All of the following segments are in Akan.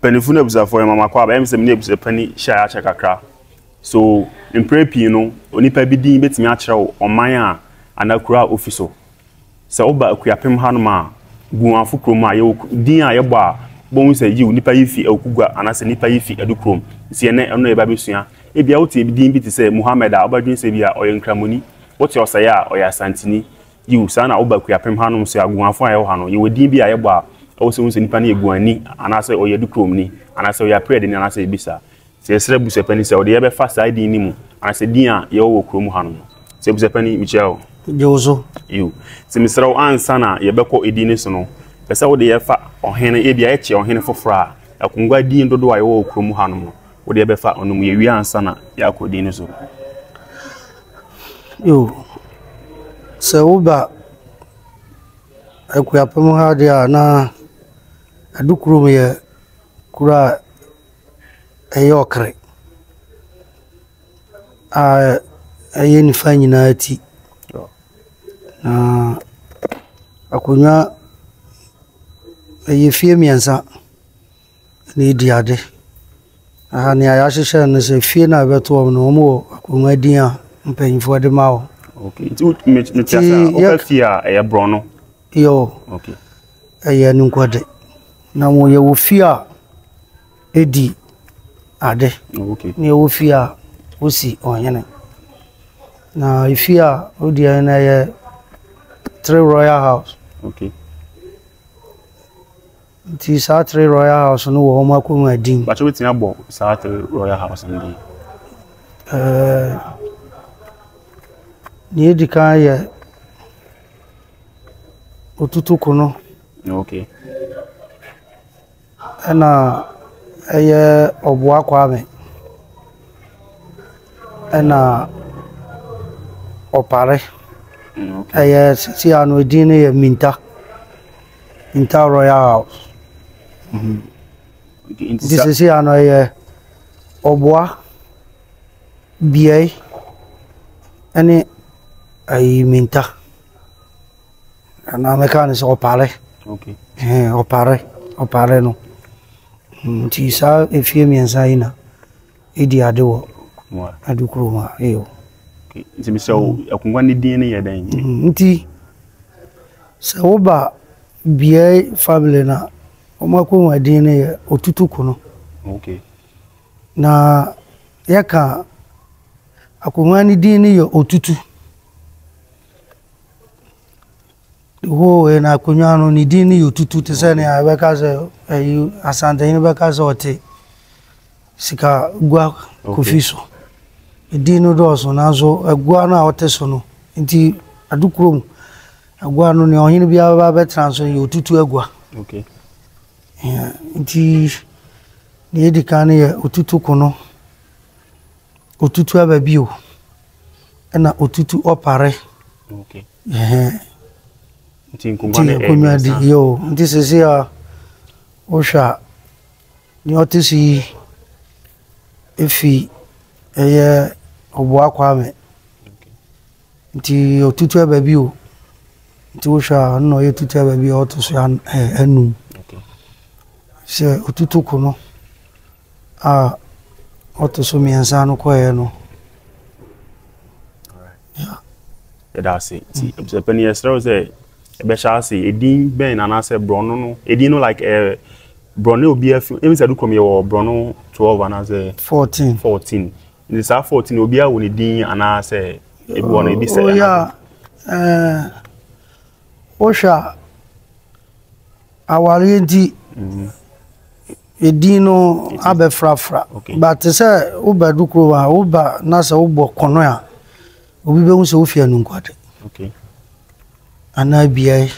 Mpanyinfo ne abusuafoɔ yɛ mama kɔ aba ɛyɛ sɛ me ne abusuapani hyɛ akyɛ kakra. So mprɛ pii no onipa bi din bɛtumi akyerɛ wo ɔman a anaa kuro a ofi so. Sɛ woba Akuapem hanom a, Guanfo kurom a, yɛwɔ din a yɛbɔ a, wobɛhu sɛ yiw, nnipa yi fi Awukugua anaasɛ nnipa yi fi Adukurom. Nti ɛnnɛ, ɛno na yɛba abɛsua. Ebia wote din bi te sɛ Muhammad a, wobɛdwene sɛ ebia ɔyɛ Nkramoni. Wote Ɔsɛe a, ɔyɛ Asanteni. Yiw, saa na woba Akuapem hanom nso a, Guanfo a yɛwɔ ha no, yɛwɔ din bi a yɛbɔ a, ɛwɔ sɛ wohu sɛ nipa no yɛ Guanni anaasɛ ɔyɛ Adukuromni anaasɛ ɔyɛ Apreadeni anaasɛ ebi saa. Sɛ yɛsrɛ abusuapanin sɛ ɔde yɛbɛfa saa din no mu anaasɛ din a yɛwɔ wɔ kurom ha no mu. Sɛ abusuapanin, mekyia wo. Gye wo so. Yiw. Sɛ mesrɛ wo ansa na yɛbɛkɔ edin no so no, pɛ sɛ wode yɛfa ɔhene, ebia yɛkyɛ ɔhene foforɔ a, akongua din dodoɔ a yɛwɔ wɔ kurom ha no mu, wode yɛbɛfa ɔno mu. Yɛwie ansa na yɛakɔ din no so. Yiw. Sɛ woba Akuapem ha deɛ a, na Adukurom yɛ kuro a ɛyɛ ɔkre a ɛyɛ nifa nyinaa ti. Na akonnwa ɛyɛ fie mmiɛnsa na ɛredi ade. Na nea wɔahyehyɛ no sɛ fie no a ɛbɛto wɔn no, wɔwɔ akonnwa din a mpanimfoɔ de ma wɔn. Okay, nti mete ase a woka fie a ɛyɛ borɔno? Yoo, ɛyɛ nkwade. Na wɔyɛ fie a di ade. Na ɛwɔ fie a wosi ɔhene. Na efie a wodi ɔhene no yɛ Three Royal House. Okay. Nti saa Three Royal House no wɔ wɔn akonnwa din. Bàtchɛ wobɛtumi abɔ saa Three Royal House no din? Ɛɛ, nea edi kan yɛ Otutuku no. Okay. Ɛna ɛyɛ Ɔboa Kwame, ɛna Ɔpare. Ɛyɛ seesei ara no edin no yɛ Minta, Minta Royal House. Nti seesei ara no ɛyɛ Ɔboa, Beae ɛne ayi Minta. Anaa mɛka no sɛ ɔpare. Ɛhɛn ɔpare ɔpare no. Nti saa efie mmiɛnsa yi na edi ade wɔ Adukurom ha. Eyo. Nti mesrɛ wo akongua no din no yɛ dɛn? Nti sɛ woba Beae family no a, wɔn akongua din no yɛ Otutuku no. Okay. Na yɛka akongua no din no yɛ Otutu. The whole wei no akonnwa no ne din no yɛ otutu te sɛ nea ɛbɛka sɛ ɛyi Asantehene bɛka sɛ ɔte sika gua kofi so. Edin no dɔɔso nanso agua no a ɔte so no nti Adukurom agua no nea ɔhene biara bɛba abɛtena so yɛ otutu agua. Okay. Yeah, nti nea edi kan no yɛ otutu kono. Otutu aba bio, ɛna otutu ɔpare. Okay. Ɛhɛn. Nti nkonnwa no ɛyɛ nkonnwa di yoo nti sisi a wohwɛ a nea ɔte so yi efi ɛyɛ Ɔboa Kwame. Nti otutu aba bio nti wohwɛ a ɔno na ɔyɛ tutu aba bio a ɔto so anum. Sɛ otutu ko no. a ɔto so mmiɛnsa no kɔeɛ no. Yɛda ase. Nti abusuapanin yɛsrɛ wo sɛ ɛbɛhyɛ ase edin bɛn na anaasɛ borɔno no edin no like ɛɛ eh, borɔno obi afi ɛmi sɛ adukurom yɛwɔ borɔno 12 anaasɛ 14 14 nti saa 14 obiara wɔ ne din anaasɛ ebi wɔ no ebi sɛ oh, yeah. ɛɛ wohwɛ a awareɛ nti edin no abɛfrafra. But te sɛ woba du kurom a, woba na sɛ wobɔ kɔnɔ a, obi bɛhu sɛ wofi Anunkwade. Anaa Biae.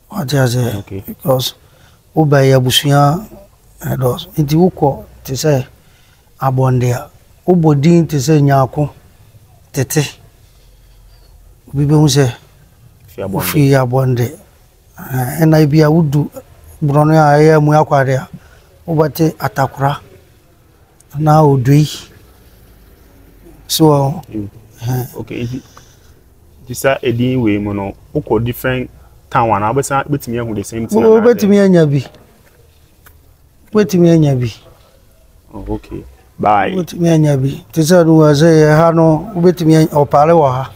Wate aseɛ? Because woba yɛ abusua ɛdɔɔso. Nti wokɔ te sɛ Abɔnde a, wobɔ din te sɛ Nyarko, Tete. Obi bɛhu sɛ wofi Abɔnde. Ɛna ebi a wodu borɔno a ɛyɛ Amuakwade a, wobɛte Atakora anaa Odoi. So wɔ hɔ. Okay, nti nti saa edin wei mu no, wokɔ different town anaa wobɛsan wobɛtumi ahu the same thing? Wobɛtumi anya bi. Wobɛtumi anya bi. Oh, okay. Bye. Wobɛtumi anya bi. Te sɛ no wɔ sɛ yɛ ha no, wobɛtumi anya ɔpaale wɔ ha.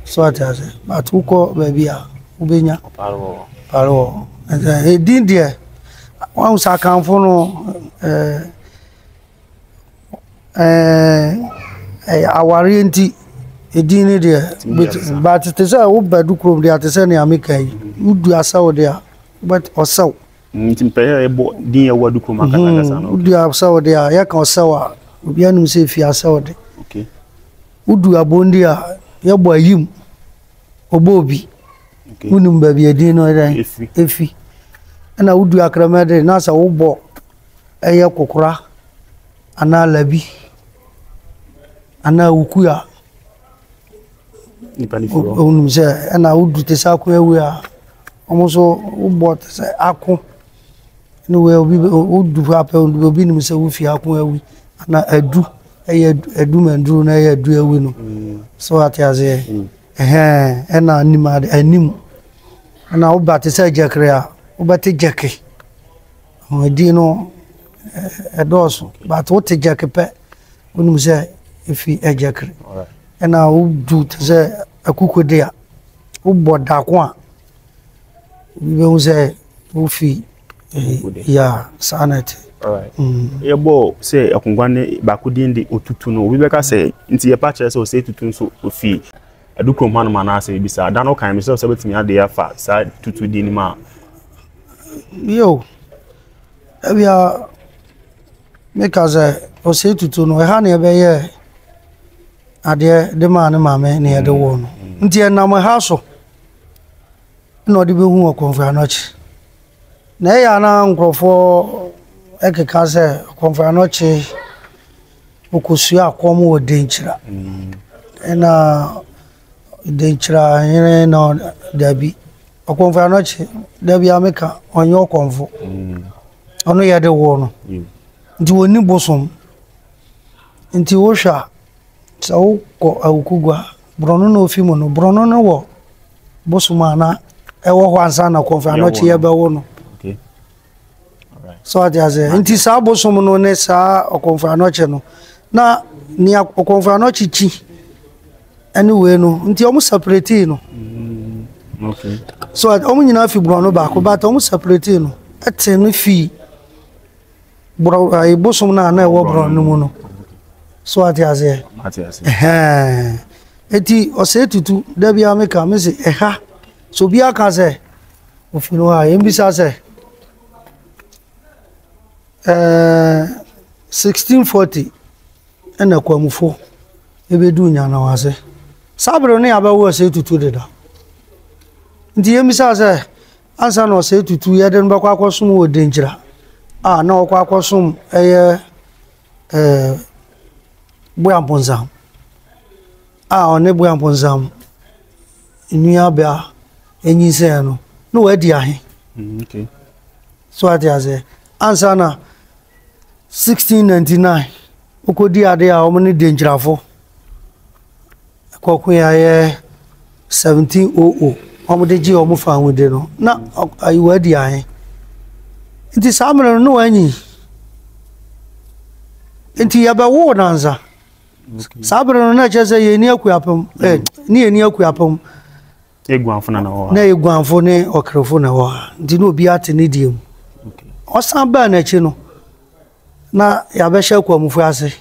So ate ase. But wokɔ baabi a, wobɛnya. Ɔpaale wɔ hɔ. Ɔpaale wɔ hɔ. Ɛsɛ edin deɛ, wɔn sɛ akanfo no ɛɛ ɛɛ awareɛ nti edin no deɛ, but te sɛ woba du kurom deɛ te sɛ nea meka yi, wodu asɛw deɛ a, wobɛt ɔsɛw. Nti mpɛ yɛ bɔ din yɛ wɔ adu kurom ankasa ankasa no. Wodu asɛw de a yɛka ɔsɛw a obiara nim sɛ efi asɛw de. Okay. Wodu abondi a yɛbɔ ayim ɔbɔ obi. Okay. Wonim baabi edin no dɛn efi. Efi. Ɛna wodu akrama de na sɛ wobɔ ɛyɛ kokora anaa labi anaa wuku a. Nipa ne fi hɔ. Wonim sɛ ɛna wodu te sɛ ako awi a wɔn nso wobɔ te sɛ ako ne wei obi wodu hɔ apɛ obi nim sɛ wofi ako awi ana adu ɛyɛ adu manduru na ɛyɛ adu awi no mm. so ate aseɛ mm. ɛhɛn ɛna anim ade anim ɛna woba te sɛ gyɛkere a wobɛte gyɛke ɛdin no ɛdɔɔso but wote gyɛke pɛ Wonim sɛ efi Agyakre. Ɛna wodu te sɛ Akukode a, wobɔ dako a, obi bɛhu sɛ wofi ya saa na ɛte. Mm. Yɛbɔ sɛ akongua ne baako din de otutu no, obi bɛka sɛ nti yɛpa kyerɛ sɛ ɔsɛ tutu nso ofi adukurom hanom anaasɛ ebi saa. Da no kan mesɛ sɛ bɛtumi ade afa saa tutu din no mu a. Yo, ebia Meka sɛ, Osei Tutu no, ɛha na yɛbɛyɛɛ adeɛ de maa ne maame na yɛde woo no. Nti ɛnam ɛha so na ɔde bɛhu Ɔkɔmfo Anɔkye. Na ɛyɛ a na nkurɔfoɔ ɛkeka sɛ Ɔkɔmfo Anɔkye ɔkɔsua akɔm wɔ Denkyira. Ɛna Denkyira hene na dabi. Ɔkɔmfo Anɔkye, dabi a meka, ɔnyɛ ɔkɔmfo. Ɔno yɛde woo no. Nti wɔnni bosom. Nti wohwɛ a, sɛ wokɔ Awukugua a, borɔno na ofi mu no, borɔno no wɔ bosom a na ɛwɔ hɔ ansa na Kɔmfo Anɔkye yɛbɛwo no. So ate aseɛ? Nti saa bosom no ne saa Ɔkɔmfo Anɔkye no, na nea Ɔkɔmfo Anɔkye kyi ɛne wei no nti wɔn separate no mm, so wɔn nyinaa fi borɔno baako but wɔn separate no ɛte no fi borɔ ayi bosom no a na ɛwɔ borɔno no mu no so ate aseɛ ɛhɛn eti ɔsɛ tutu dabi a meka me se ɛha so obi aka sɛ ofi no a yɛn bisa sɛ ɛɛ 1640. Ɛna Kwamufo bɛduu Nyanau ase. Saa bere no na yɛabɛwo Osei Tutu deda. Nti yɛmmisaa sɛ, ansa na Osei Tutu yɛde no bɛkɔ akɔsom wɔ Denkyira a na ɔkɔ akɔsom ɛyɛ ɛɛ Boa Mponsam a ɔne Boa Mponsam nuabea nyinsɛn no, na wadi ahe? Mm, okay. So ate aseɛ. Ansa na 1699, wokɔdii adeɛ a wɔn ne Denkyirafo kɔkoeɛ a ɛyɛ 1700, wɔde gyee wɔn fawohodie no, na ayi wɔadi ahe. Nti saa mmerɛ no na wɔanyin. Nti yɛbɛwoo no ansa. Saa berɛ no na ɛkyerɛ sɛ yɛnni Akuapem, eh, ne yɛnni Akuapem. Eguanfo na na ɛwɔ ha. Na Eguanfo ne Ɔkrefo na ɛwɔ ha. Nti na obiara te ne deɛ mu. Ɔsan baa n'akyi no, na yɛabɛhyɛ Akwamufo ase.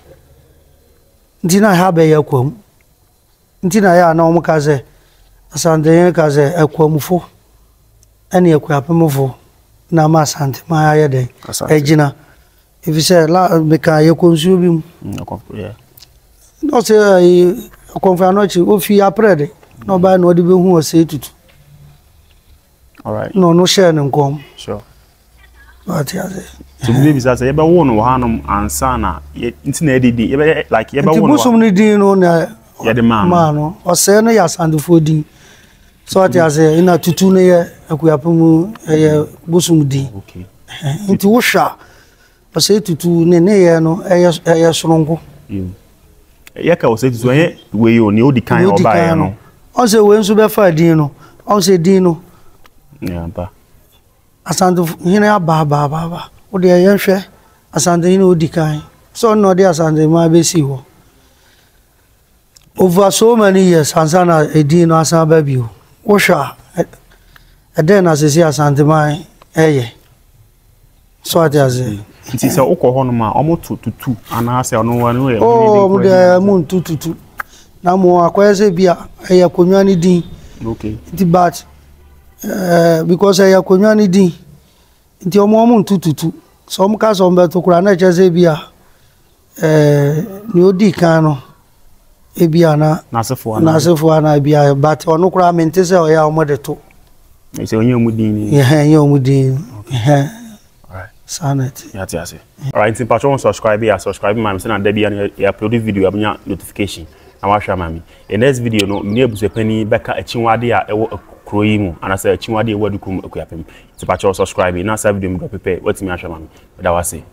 Nti na ha bɛyɛ Akwam. Nti na yɛ a na wɔn ka sɛ, Asantehene ka sɛ Akwamufo ne Akuapemfo na ama Asanteman ayɛ dɛn? Agyina. Efisɛ la meka yɛkɔ nsuo bi mu. Mm, na ɔsɛ ayi ɔkɔmfo anɔkye ofi aprɛ de na ɔbaa na ɔde bɛhu ɔsɛ tutu. Na ɔno hyɛɛ ne nkɔm. Sure. Wate ase. So bi bisa sɛ yɛbɛwo no wɔ hanom ansa na nti na yɛde din yɛbɛyɛ like yɛbɛwo no. Nti bosom no din no na yɛde maa no. No. Ɔsɛe no yɛ asantefoɔ din. So wate ase na tutu no yɛ akuapem ɛyɛ bosom din. Okay. Nti wohwɛ a, ɔsɛe tutu ne nneyɛɛ no ɛyɛ ɛyɛ soronko. Yɛka ɔsɛe tutu ɛnyɛ wei o, nea odi kan ɔbaeɛ no. Ɔn sɛ wei nso bɛfa din no, ɔn sɛ din no. Yampa. Asante hene aba aba aba aba. Wo deɛ yɛnhwɛ Asantehene a ɔdi kan, sɛ ɔno na ɔde Asanteman bɛsii hɔ. Over so many years ansa na edin no asan aba bio. Wohwɛ a, ɛdɛn na sisi Asanteman ɛyɛ? So ate aseɛ? Nti sɛ wokɔ hɔnom a, wɔto tutu anaasɛ ɔno ɔno yɛ Oh, wɔn deɛ wɔn nto tutu. Na mo akɔyɛ sɛ bi a ɛyɛ akonnwa no din. Okay. Nti but ɛɛ eh, because ɛyɛ akonnwa no din. Nti wɔn wɔn nto tutu. Sɛ wɔn ka sɛ wɔn bɛto koraa na ɛkyɛ sɛ bi a Ɛɛ nea odi kan no, ebia na n'asefoɔ anaa n'asefoɔ anaa ebia but ɔno koraa mente sɛ ɔyɛ a wɔde to. Sɛ ɔnyɛ wɔn din ni. Ɛhɛn ɛnyɛ wɔn din. Ɛhɛn saa na ɛte. Yate ase. Alright, nti mpatsɔ wɔn subscribe yɛ subscribe ma mi sɛ na da bi ya yɛ upload video abɛnya notification na wahwɛ ama mi. The next video no, mene abusuapanin bɛka akyiwade a ɛwɔ kuro yi mu anaasɛ akyiwade a ɛwɔ Adukurom Akuapem. Nti mpatsɔ subscribe na saa video mi drop pɛ watumi ahwɛ ama mi. Meda wo ase.